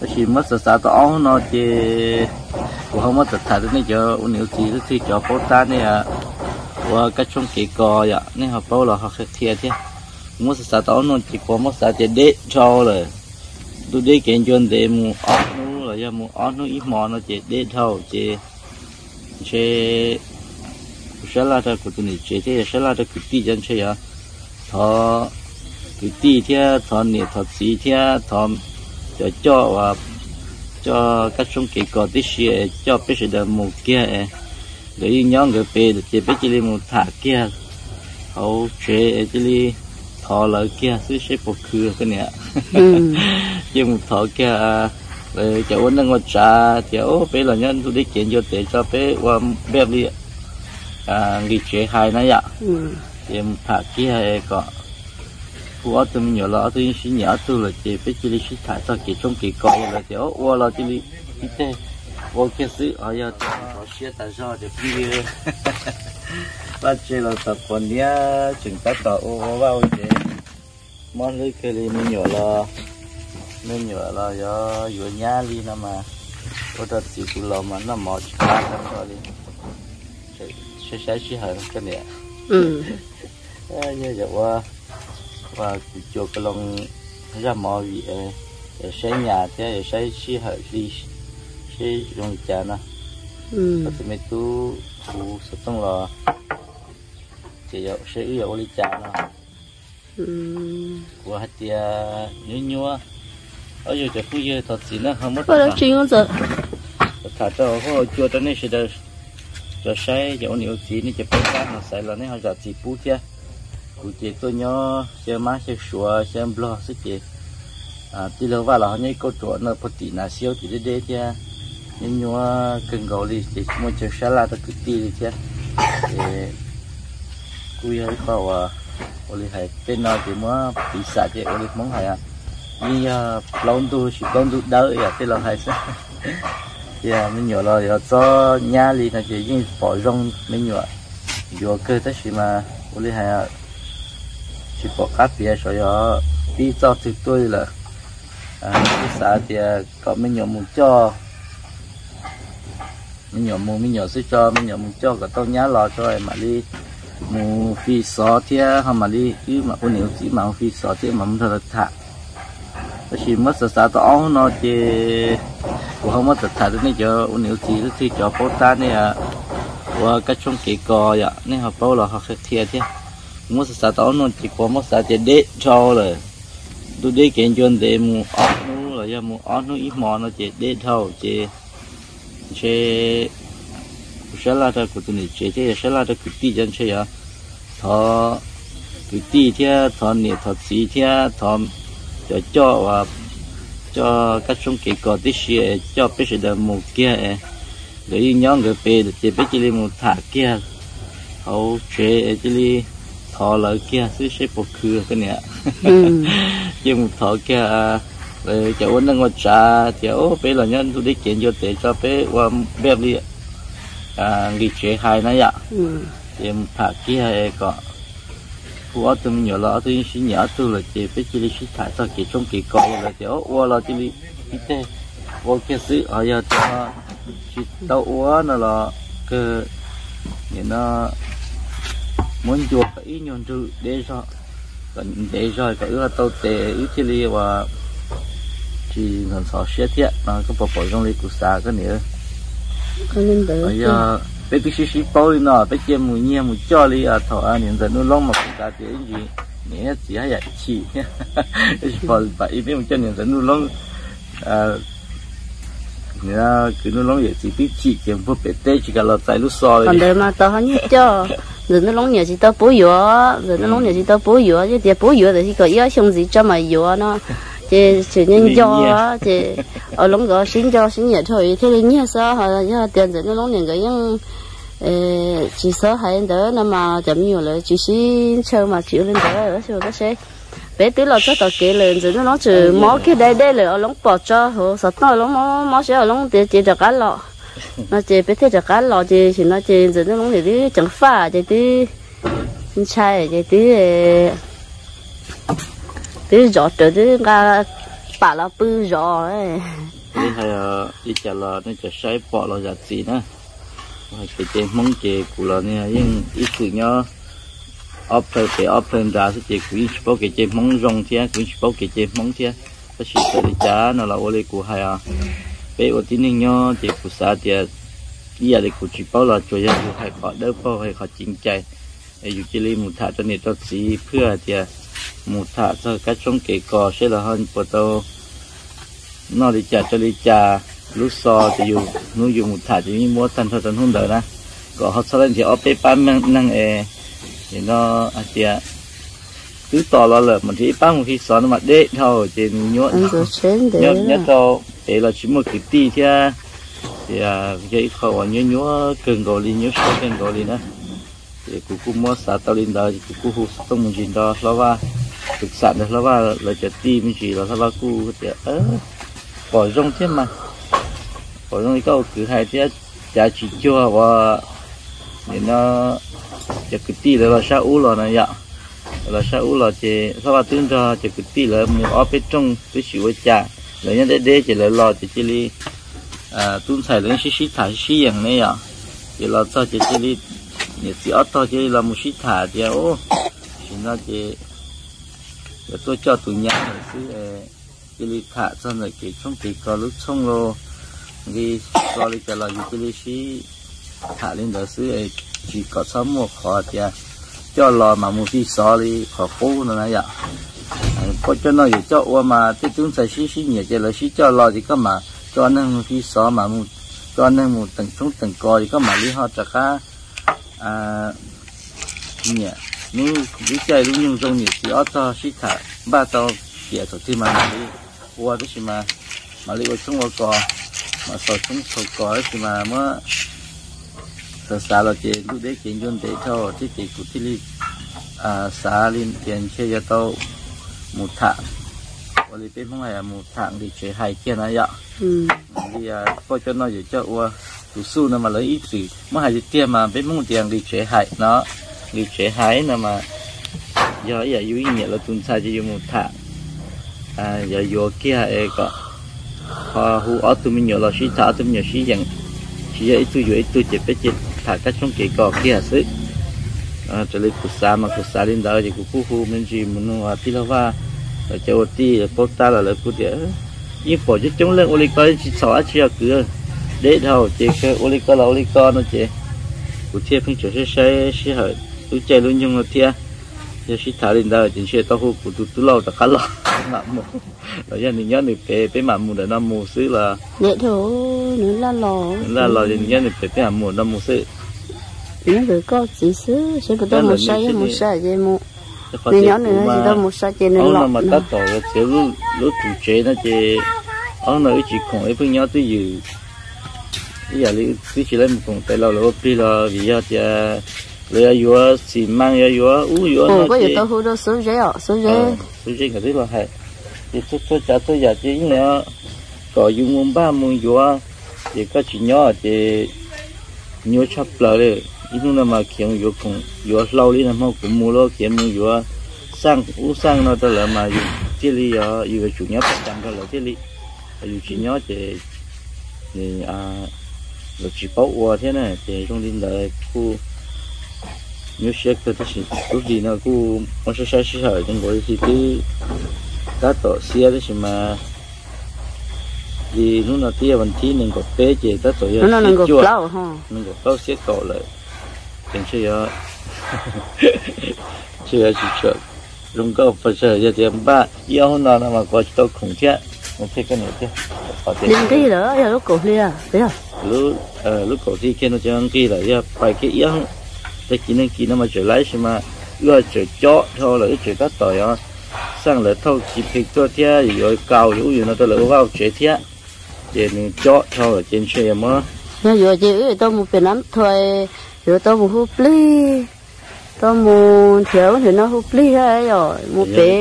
Tab sis muab xav xav tau ob hnub no ces kuv ho muab tham tham rau nej cov ua niam ua txiv, leej twg cov paub tab nej ua kab tshoob kev kos yom, nej ho paub los ho qhia qhia thiab. Kuv muab xav xav tau ob hnub no ces kuv muab xav tias deb dhau lawm. Ntuj deb kev ncua ntev mus ob hnub los yog mus ob hnub ib hmo no ces deb dhau ces ntshe kuv sab laj rau kuv tus niam tsev thiab yog sab laj rau kwv tij cov ntshe yog thov kwv tij thiab thov niam thov txiv thiab thov cov coj uas coj kab tshoob kev kos tib si coj peb sawv daws mus kiag. Nkawd yeej nyob nkawd pem ces peb cia li mus tham kiag hauv tsev, cia li thov lawv kiag xwb seb puas khwv koj niam. Cia mus thov kiag lawv cov ua neej ua tsav tias peb los nyob ntuj deb kev ncua ntev tso peb ua npej li nqis tsev hais na yom. Ces mus tham kiag kom hu ob tug me nyuam los ob tug yeej sib nyiam ob tug lawm ces peb cia li sib tham txog kev tshoob kev kos, yog lawv tias ua los cia li tib teg ua kiag xwb. Ho yog tias siab tas zog ces phooj ywg vaj tse los txog quav niab tseem tab tom ua ua vaj ua tsev, mob hlwb kawg li. Me nyuam los, me nyuam los yuav yuav nyab li no mas ua rau txiv kuv los mas noj mov tsis qab tag nrho li. Saib saib sij hawm koj niam. Yog yog ua, ua kuv cua ka loo zaj mov vim saib nyas thiab saib sij hawm hli seb zoo li cas no. Koj tus me tub kuv xov tooj los ces saib wb yuav ua li cas no. Kuv hais tias nyuaj nyuaj, ob yog cov phooj ywg thov txim na ho muab tham rau hauv cua rau nej sawv daws tau saib, cov ua niam ua txiv nej cov paub tab no xaiv los nej ho zam txim pub thiab. Kuv ces tuaj nyob xyaw mab xyaw suav xyaw nplog xwb ces tij laug Vaj los ho nyob ib kauj ruam no puag tim Nas Xiaub tim deb deb thiab, nyuaj nyuaj kawg nkaus li ces tsis muaj chaw sab laj rau kwv tij li thiab. Ces kuj yog ib qho uas ua li hais tej no ces muab piv xam ces ua li Hmoob hais yeej yog plaub ntug tsis plaub ntug dawb yam tej laus hais xwb. Ces me nyuam los yuav txob nyab li no ces yeej pom zoo me nyuam yuav kawg tab sis mas ua li hais tsis pom qab piav sav yog pib txoj twg tuaj li lawm. Kuv xav tias kom me nyuam mus coj, me nyuam mus me nyuam xwb tso, me nyuam mus coj kom tau nyab los tso mam li mus fi xov thiab ho mam li wb mam ua niam ua txiv mam mus fi xov thiab mam mus nrog lawv tham. Tab sis muab xav xav tau ob hnub no ces kuv ho muab tham tham rau nej cov ua niam ua txiv, leej twg cov paub tab nej ua kab tshoob kev kos yom, nej ho paub los ho qhia qhia thiab. Kuv muab xav xav tau ob hnub no ces kuv muab xav tias deb dhau lawm. Ntuj deb kev ncua ntev mus ob hnub los yog mus ob hnub ib hmo no ces deb dhau ces ntshe kuv sab laj rau kuv tus niam tsev thiab yog sab laj rau kwv tij cov ntshe yog thov kwv tij thiab thov niam thov txiv thiab thov cov coj uas coj kab tshoob kev kos tib si coj peb sawv daws mus kiag. Nkawd yeej nyob nkawd pem ces peb cia li mus tham kiag hauv tsev, cia li thov lawv kiag xwb seb puas khwv koj niam. Cia mus thov kiag lawv cov ua neej ua tsav tias peb los nyob ntuj deb kev ncua ntev tso peb ua npej li nqis tsev hais na yom. Ces mus tham kiag kom hu ob tug me nyuam los ob tug yeej sib nyiam ob tug lawm ces peb cia li sib tham txog kev tshoob kev kos, yog lawv tias ua los cia li tib teg ua kiag xwb. Ho yog tias tsis tau ua no los kawg nim no muab ncua kom ib nyuag nrug deb zog, kom ntev zog kom wb ho tau tes wb thiaj li ua tsis ntxhov ntxhov siab thiab no. Koj puas pom zoo li kuv xav koj niam? Yog peb twb sib sib paub li no peb cia mus nyiag mus coj li thaum niam ntxawm Nuj Loob mas kuv xav tias ib ntsis niam thiab txiv haj yam chim thiab. Tab sis pom pam ib peb mus coj niam ntxawm Nuj Loob, kwv Nuj Loob yawm txiv twb chim ces puag pem teb tsis kam los txais lub xo li. Qhov ntawd mas tau ho nyiag coj, ntxawm Nuj Loob niam tsis tau pub yuav, ntxawm Nuj Loob niam tsis tau pub yuav, yog tias pub yuav tiam sis kom ib ob xyoo ntxiv tso mam yuav no ces tseem nyiag nco ces Nuj Loob nkawd sib nco sib nyiam dhau thiaj li nyiag xwb. Yog tias ntxawm Nuj Loob niam nkawd yeej tsis txhob hais li ntawd no mas cov me nyuam lawv tsis sib ntshaw mas tsis ua li ntawd. Tab sis koj seb, peb twb los txog tom kev lawm ntxawm Nuj Loob tseem mob kiag dai dej lawm, Nuj Loob pom tso hauv xov tooj Nuj Loob mob mob seb Nuj Loob tias ces rov qab los no ces peb thiaj rov qab los ces sim no ces ntxawm Nuj Loob niam twb ceev faj ces twb ntshai ces twb twb zov rawv twb nqa pam los pw zov. Li hais li cas los nej cov saib pom los zam txim na. Kuv hais kev cai Hmoob ces kuv los yeej ib txwm nyob ob plhaw pem ob plhaw nrad xwb ces kuv yeej tsis paub kev cai Hmoob zoo thiab kuv yeej tsis paub kev cai Hmoob thiab. Tab sis txawm li cas no los ua li kuv hais os, peb ua tib neeg nyob ces kuv xav tias ib yam li kuv tsis paub los tsuas yog yus hais qhov dawb paug hais qhov ceev cai, es yus cia li mus tham rau niam rau txiv phwj hais tias mus tham txog kab tshoob kev kos seb los ho puas tau noj li cas rau li cas. Lub xov ces yus hnub yus mus tham ces yeej muab tag nrho rau hnub ntawd na, kom ho txhob laij nrhiav ob peb pab neeg es, es no hais tias twb tos los lawm mas nrhiav ib pab mus fi xov no mas deb dhau ces nws nyuaj. Nyob rau pem los tsis muaj kwv tij thiab, ces yog ib qho uas nyuaj nyuaj kawg nkaus li, nyuaj siab kawg nkaus li na. Ces kuv kuj muab xav tau li ntawd ces kuv kuj hu xov tooj me ntsis nrog Hlob Vaj, tus xam ntawd Hlob Vaj lawv cov tij me ntsis los Hlob Vaj kuj tias pom zoo thiab mas, pom zoo li koj ua kwv hais thiab, cav tsis cuag uas nim no cov kwv tij lawv los sab ub los na yom. Los sab ub los ces Hlob Vaj twb nrog cov kwv tij lawv mus ob peb rooj twb tsis ua cas, lawv nyob deb deb ces lawv los ces cia li tub ntxhais lawv sib sib tham sib sib yeem ne yom. Ces los txog ces cia li niam txiv ob tog cia li los mus sib tham tias ub, sim no ces yuav tuaj coj tus nyab lawm xwb, cia li tham txog ntawm kev tshoob kev kos lub txhooj los nqi tsis kos li cas los yus cia li sib tham li ntawd xwb, tsis kom txhob muaj qhov tias coj los mas mus fi xov li qhov qub no na yom. Poj coj noj yawm coj ua mas tej tub ntxhais sib sib nyiam ces lawv sib coj los ces koj mam coj neeg mus fi xov mas, coj neeg mus teem tshoob teem kos ces koj mam li ho rov qab nyiam. Hnub lub caij lub nyoog zoo niam txiv ob tog sib tham npaj tau tiam thaum twg mas mam li ua, tab sis mas mam li ua tshoob ua kos, mam xaus tshoob xaus kos tab sis mas muab xav xav los ces ntuj deb kev ncua ntev dhau thiab ces kuv thiaj li xav li tias ntshe yuav tau mus tham, ua li peb Hmoob hais mus tham nqis tsev hais kiag na yom. Li poj coj noj yawm coj ua, tus xuj no mas lawv ib txwm muab hais tiag tiag mas peb Hmoob tias nqis tsev hais no, nqis tsev hais no mas yog ib yam yus ib nyiam lawv tus ntxhais ces yus mus tham, yog yuav kiag es kom ho hu ob tug me nyuam los sib tham, ob tug me nyuam sib yeem, tsis yog ib tug yuav ib tug ces peb cia tham kab tshoob kev kos kiag xwb. Raws li kuv xav mas kuv xav li ntawd ces kuv kuj hu me ntsis mus nug tij laug Vaj, lawv cov ua tij paub tab los lawv kuj tias yeej pom coob coob leej ua li ko tsis txhaum dab tsi os kwv, deb dhau ces kawg ua li ko los ua li ko no ces kuv thiaj pheej tseem saib saib sij hawm lub caij lub nyoog no thiab. Yog sib tham li ntawd ces ntshe tau hu kuv tus tub Lauj rov qab los mam mus, los yog nws nyob nws pem peb mam mus ntawm no mus xwb los. Nws laj los, nws nyob nws pem peb mam mus no mus xwb. Koj txiv xwb, seb puas tau mus sai, yog mus sai ces mus. Nws nyob nws tsis tau mus sai ces nws los no mas tab tom yuav txiav lub tus tsev no ces ob no wb tsis khoom wb pheej nyob twj ywm. Ib yam li twb tsis laib mus koom tais laus lawv ua plig los vim yog tias lawv yuav yuav xim mas, yuav yuav ub yuav no ces tau hu rau Xub Zeb os, Xub Zeb, Xub Zeb nkawd twb los hais ces txhua txhua tsav txhua yam ces yeej kom yus mus npaj mus yuav, ces koj tsis nyob ces nyuaj tshaj plaws li. Ib hnub no mas khiav yuav khoom yuav hlau li no, hmo kuv mus los khiav mus yuav xaj ub xaj no rau lawv mas yus thiaj li yog yus yuav tsum nyob pab cas nrog lawv thiaj li. Yus tsis nyob ces lawv tsis paub ua thiab na, ces zoo li ntawd kuj nyuaj siab kawg. Tab sis lub hlis no kuj muab saib saib sij hawm zoo nkaus li hli twb tab tom xiab tab sis mas li hnub no twb yog vas thib nees nkaum peb ces tab tom yog nees nkaum plaub xiab kaum lawm. Ces ntshe yog, ntshe yog tsis tshua zoo nkauj pes tsawg, yog tias npaj ib ob hnub no no mas kuv tsis tau khoom thiab. Nqis lawm yog lub kaum hli, lub kaum hli kiag no ces nqis lawm, yog pais kiag ib ob hnub, tag kis neeg kis no mas tseem laib sis mas wb ho tseem cob dhau lawm, wb tseem tab tom yuav xaj lawv thauj tsis phem tuaj thiab yuav kaus yuav ub yuav no rau lawv ua vaj ua tsev thiab. Ces nws cob dhau lawm ces ntshe yuav muab, yog yuav ces wb yuav tau mus pem Nab Thuais, yuav tau mus hu plig, tau mus nrhiav ub nrhiav no hu plig thiab yom, mus pem.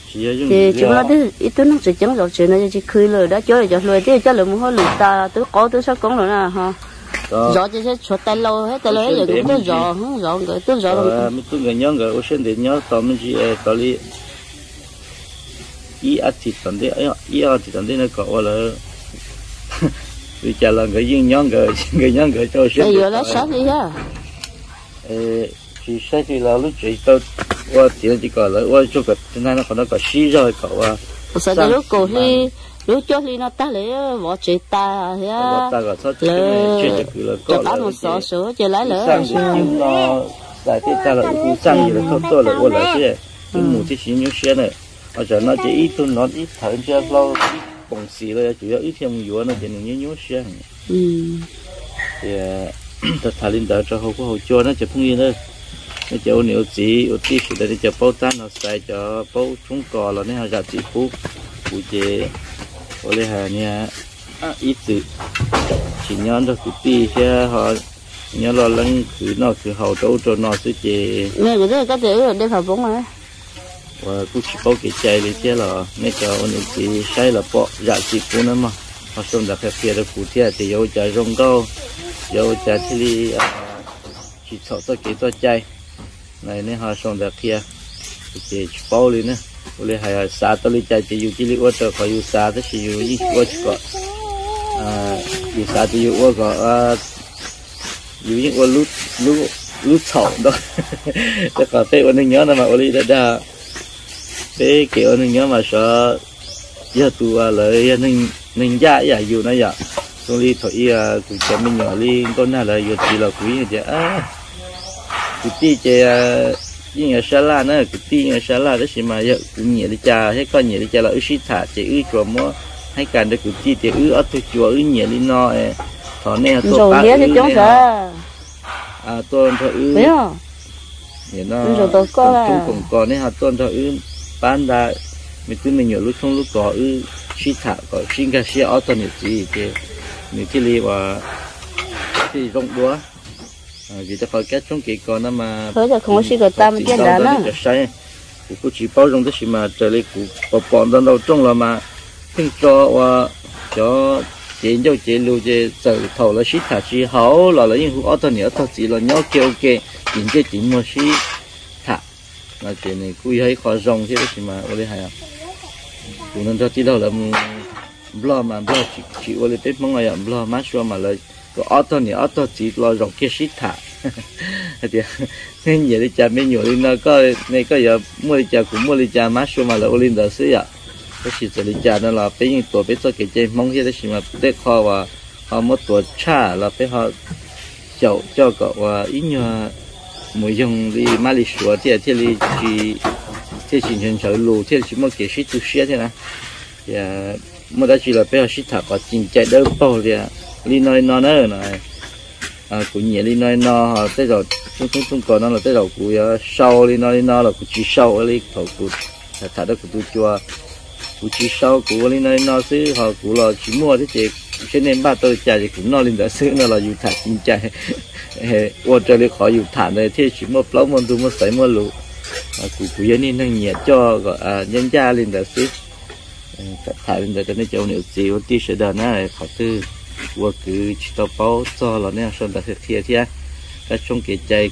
Ces tsis muaj leej twg, ib tug neeg tseem ceeb zov tsev no ces tsis khwv lawm, dab cuab lawm cov hluas twb coj lawv mus hauj lwm tas, twb qaub twb tshaj koob lawm na ho. Zov ces tshuav tais laus thiab, tais laus thiab yawm nkawd tuaj zov, zov nkawd tuaj zov. Me tub nkawd nyob nkawd ua siab ntev nyob tos me ntsis tos li ib ob txhis tom ntej, ib ob txhis tom ntej no kom ua lawv li cas los nkawd yeej nyob nkawd, nkawd nyob nkawd rau siab yuav lawv sab li thiab. Tsis saib li los lub tsev tau ua tiav ces kom lawv ua tsuag kom nag no qhov no kom sib zog kom ua xav tias lub kaum hli, lub cuaj hli no tag lawm vov tsev tas thiab lawv rov qab mus xov suav ces lawv lawv xaj no xais tej tag los wb kuj xaj ces lawv thauj tuaj lawv ua lawv xwb, wb mus thiaj tsis nyuaj siab na. Ho tsam no ces ib tug nov ib thawv ntsha hlau ib poom xis los yog tsuas yog wb thiaj mus yuav no ces nws nyuaj nyuaj siab. Ces tham tham li ntawd rau hauv kuj hauv cua na cov phooj ywg na. Nej cov ua niam ua txiv ua tij sawv daws nej cov paub tab no xais cov paub tshoob kos los nej ho zam txim pub kuv ces ua li hais niag ib txwm tsis nyob nrog kwv tij thiab ho nyob loj leeb khwv noj khwv haus rau ub rau no xwb ces uas kuj tsis paub kev cai li thiab los nej cov ua niam txiv saib los pom zam txim pub na mog. Ho sau ntawv qhia qhia rau kuv thiab tias yuav ua cas zoo nkauj, yuav ua cas thiaj li tsis txhaum txoj kev txoj cai. Nej ho sau ntawv qhia ces tsis paub li na. Ua li hais xav tau li cas ces yus cia li ua raws qhov yus xav tab sis yus yeej ua tsis kom, yus xav tias yus ua kom yus yeej ua lub txhaum ntau. Rau qhov peb ua neeg nyob no mas ua li dag dag, peb kev ua neeg nyob mas xyov yog tus lawv yog neeg ncaj ib yam yus no yom. Zoo li thaum ub kuv cov me nyuam li nkauj nag lawv yuav txiv los kuv yeej tias kwv tij ces yeej yuav sab laj na, kwv tij yeej yuav sab laj tab sis mas yog kuv nyiam li cas thiab koj nyiam li cas los wb sib tham ces wb tsuas muab haib kas rau kwv tij tias wb ob tug cua wb nyiam li no, thov nej tuaj pab wb, nej tuaj nrog wb, tub koom kos nej ho tuaj nrog wb pab nta me tub me nyuam lub tshoob lub kos wb sib tham kom sib nkag siab ob tog niam txiv ces nws thiaj li ua thiaj li zoo dua. Vim rau qhov kab tshoob kev kos no mas tau ntau ntau nej cov saib, kuv kuj tsis paub zoo tab sis mas raws li kuv pom pom ntau ntau rooj los mas pheej tso ua cov cev ncauj cev lus ces txawm thaum lawv sib tham tsis haum los lawv yeej hu ob tog niam ob tog txiv los nyob kiag ua ke, ces ntsej ces muag sib tham no ces nws kuj yog ib qho zoo thiab tab sis mas ua li hais kuv nrog tij laug lawv mus Nplog mas Nplog tsis ua li peb Hmoob no yom, Nplog mab sua mas lawv kom ob tog niam ob tog txiv los zaum kiag sib tham hais tias nej nyiam li cas me nyuam li no koj ne, koj yuav muaj li cas kuv muaj li cas, mab sua mas lawv ua li ntawd xwb yom. Tab sis txawm li cas no los peb yeej tuav peb txoj kev cai Hmoob thiab tab sis mas tej qho uas ho muab tuav tshaj los peb ho xyaum coj kom ua ib nyuag mus yoog li mab li suav thiaj thiaj li tsis, thiaj tsis ntshaw ntshaw lus thiaj tsis muaj kev sib tu siab thiab na. Muaj dab tsi los peb ho sib tham qhov cim cai dawb paug tias li no li no na, kuv nyiam li no li no, tej zaum tshoob tshoob kos no los tej zaum kuv yuav sau li no li no los kuv tsis sau ua li thaum kuv tham rau kuv tus cua, kuv tsis sau, kuv ua li no li no xwb ho kuv los tsis muaj thiab ces seb nej npaj tau li cas ces kuv noj li ntawd xwb no los yus tham cim cai ua raws li qhov yus tham ntawd thiaj tsis muaj plaub muaj ntug muaj xaiv muaj lus. Kuv kuv yog niag neeg nyiam coj kom ncaj ncaj li ntawd xwb. Tham li ntawd rau nej cov ua niam txiv ua tij sawv daws na, qhov twg ua kwv tsis tau paub txog los nej sau ntawv qhia qhia thiab. Kab tshoob kev cai,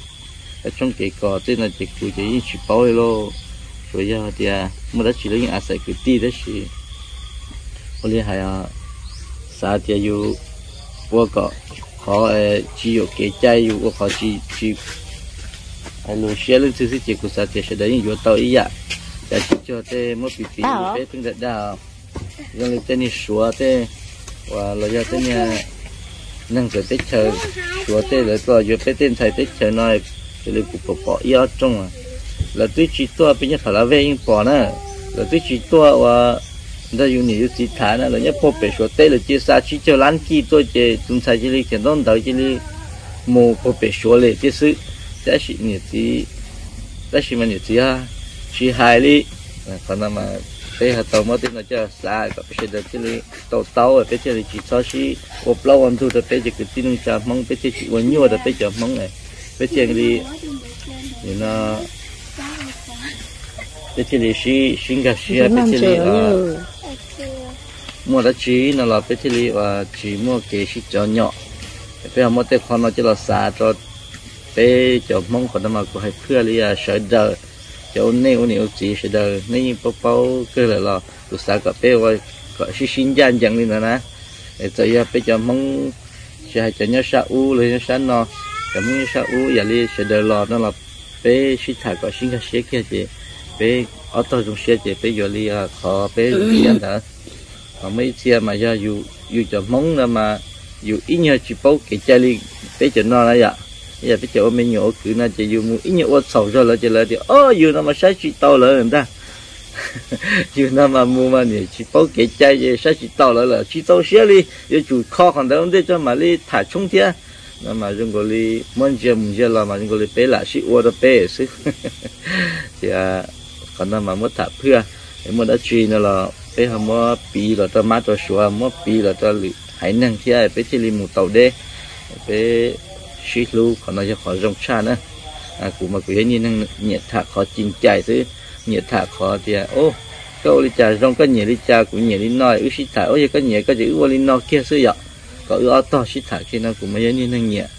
kab tshoob kev kos tej no ces kuv ces yeej tsis paub li lauj. Tsuas yog tias muaj dab tsi los yeej a xais kwv tij tab sis ua li hais xav tias yus ua kom qhov tsis yuam kev cai, yus ua qhov tsis hais lus siab leej twg xwb ces kuv xav tias sawv daws yeej yuav tau ib yam. Cas tsis cuag tej muab piv piv peb pheej dag dag, zoo li tej niag suav tej uas los yog tej niag neeg txawv teb chaws, suav tej lawv tuaj yuav peb tej ntxhais teb chaws no, raws li kuv pom pom ib ob rooj, lawv twb tsis tuaj, peb nyob Pha La Vej yeej pom na, lawv twb tsis tuaj uas nrog yus niam yus txiv tham na, lawv nyob puag pem suav teb lawv cia xa tsib caug lab kij tuaj ces tus ntxhais cia li khiav ntaub ntawv cia li mus puag pem suav lawm thiab xwb. Tab sis niam txiv, tab sis mas niam txiv tsis hais li. Qhov no mas peb ho tau muab tej no coj xav kom peb sawv daws thiaj li tau taub, peb thiaj li tsis txhob sib ua plaub ua ntug rau peb cov kwv tij neej tsa Hmoob, peb thiaj tsis ua nyuaj rau peb cov Hmoob, peb thiaj li, no, peb thiaj li sib nkag siab, peb thiaj li muaj dab tsi no los peb thiaj li uas tsis muaj kev sib cov nyom. Peb ho muab tej qho no coj los xav rau peb cov Hmoob, qhov no mas kuv hais phwj li sawv daws, Cov nej ua niam ua txiv sawv daws nej yeej paub paub kawg lawm los kuv xav kom peb ua kom sib sib ncaj ncees li ntawd na. Txawm yog peb cov Hmoob, tsis hais cov nyob sab ub los nyob sab no, cov Hmoob nyob sab ub yam li sawv daws los no los peb sib tham kom sib nkag siab kiag ces peb ob tog zoo siab ces peb yuav li qhov peb zoo siab ntawd. Ho muaj ib txhia mas yog yus cov Hmoob no mas yus ib nyuag tsis paub kev cai li peb cov no na yom. Yam peb cov ua me nyuam ua kwv no ces yus mus ib nyuag ua txhaum zog lawv ces lawv tias o yus no mas saib tsis taus lawv ntag. Yus no mas mus mas niam tsis paub kev cai ces saib tsis taus lawv lawm tsis txaus siab li, yuav tsum kho qhov ntawd ua ntej tso mam li tham tshoob thiab. No mas zoo nkaus li muab ntsia mus ntsia los mas zoo nkaus li peb lam sib ua rau peb xwb. Tias qhov no mas muab tham phwj, muaj dab tsi no los peb ho muab piv los rau mab rau suav, muab piv los rau lwm haiv neeg thiab peb thiaj li mus tau deb. Peb sib hlub qhov no yog qhov zoo tshaj na. Kuv mas kuv yog niag neeg nyiam tham qhov cim cais xwb, nyiam tham qhov tias o koj ua li cas zoo, koj nyiam li cas kuv nyiam li no, wb sib tham, o yog koj nyiam koj ces wb ua li no kiag xwb yom. Kom wb ob tog sib tham kiag no kuv mas yog niag neeg nyiam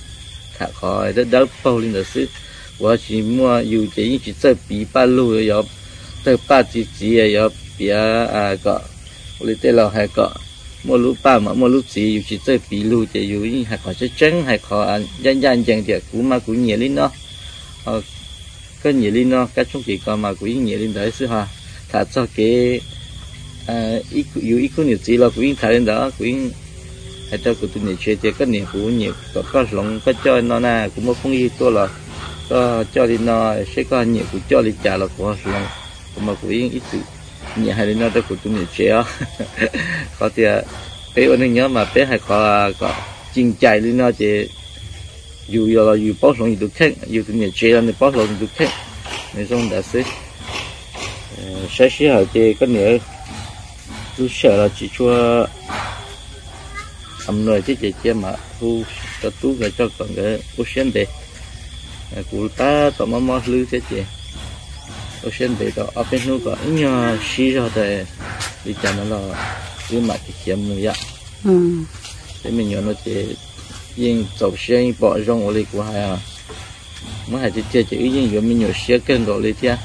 tham qhov dawb dawb paug li ntawd xwb. Kuv ho tsis muaj, yus ces yeej tsis txawj piv paj lug, yog tawg paj txi txiv, yog piav kom ua li tej laus hais kom muaj lub paj mas muaj lub txiv, yus tsis txawj piv lug ces yus yeej hais qhov tseeb tseeb, hais qhov ncaj ncaj ncees tias kuv mas kuv nyiam li no, koj nyiam li no, kab tshoob kev ko mas kuv yeej nyiam li ntawd xwb ho. Tham txog kev yus ib khub niam txiv los kuv yeej tham li ntawd, kuv yeej hais rau kuv tus niam tsev tias koj niam kuv nyiam kom koj hloov koj coj no na, kuv muaj phooj ywg tuaj los koj coj li no, seb koj nyiam kuv coj li cas los kuv ho hloov. Kuv mas kuv yeej ib txwm nyiam hais li no rau kuv tus niam tsev os. Qhov tias peb ua neeg nyob mas peb hais qhov kom cim cais li no ces yus yog los yus paub hloov yus tus kheej, yus tus niam tsev los nws paub hloov nws tus kheej, nws zoo ntawd xwb. Saib sij hawm ces koj niam lub sij hawm los tsis tshua xam nuj thiab ces cia mam hu rau tub nkawd coj kom nkawd ua siab ntev. Kuv tab tom mob mob hlwb thiab ces ua siab ntev tau ob peb hnub kom ib nyuag sib zog tas li cas no los wb mam khiav mus yom. Peb me nyuam no ces yeej txaus siab yeej pom zoo ua li kuv hais. Muab hais tiag tiag ces wb yeej yuav me nyuam siab kawg nkaus li thiab.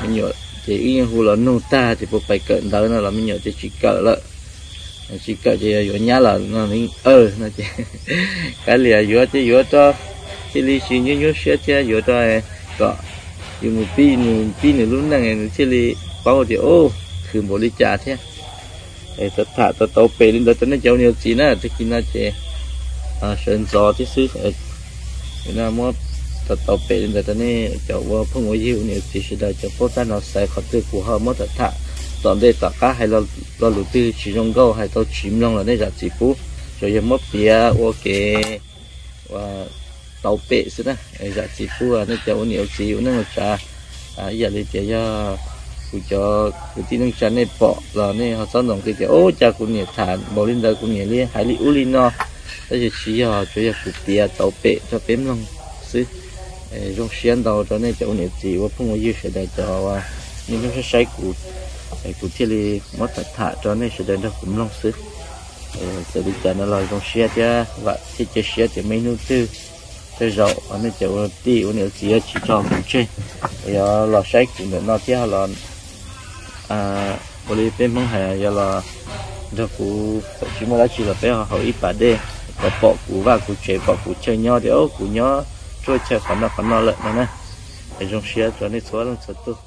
Me nyuam ces wb yeej hu los nug tag tias puas pais kawm ntawv no los me nyuam ces tsis kawm lawm. Tsis kawm ces yog yuav nyab los no, no ces kav liam yuav ces yuav rau thiaj li tsis nyuaj nyuaj siab thiab yuav rau kom yus mus pib nws, pib nws lub neej nws thiaj li paub tias khwv npaum li cas thiab. Tham tham tau tau pem li ntawd rau nej cov ua niam ua txiv na, tag kis no ces sawv ntxov thiab xwb. Muab tau tau pem li ntawd rau nej cov ua phooj ua ywg ua niam ua txiv sawv daws cov paub tag no xaiv qhov twg kuv ho muab tham tham. Tom ntej tom qab hais lo lus twg tsis zoo nkauj hais tau tsis mloog los nej zam txim pub, tsuas yog muab piav ua kev tau pem xwb na. Zam txim pub nej cov ua niam ua txiv ua neej ua tsav. Ib yam li tias yog kuv cov kwv tij neej tsa nej pom los nej ho txhob ntsoov tias ub cas kuv niam tham npaum li ntawd, kuv niam li hais li ub li no. Tab sis tsis yog, tsuas yog kuv piav tau pem rau peb mloog xwb. Zoo siab ntau rau nej cov ua niam txiv ua phooj ua ywg sawv daws cov uas nej nyob saib saib kuv, kuv thiaj li muab tham tham rau nej sawv daws nrog kuv mloog xwb. Txawm li cas no los zoo siab thiab vam thiab cia siab tias muaj ib hnub twg tej zaum nej cov ua tij ua niam ua txiv yuav tsis tso kuv tseg, yuav los saib kuv ntawm no thiab los ua li peb Hmoob hais yog los nrog kuv, txawm tsis muaj dab tsi los peb ho haus ib pas dej kom pom kuv vaj kuv tsev pom kuv chaw nyob tias kuv nyob ruaj chaw qhov no qhov no lawm no na. Zoo siab rau nej txhua leej txhua tus.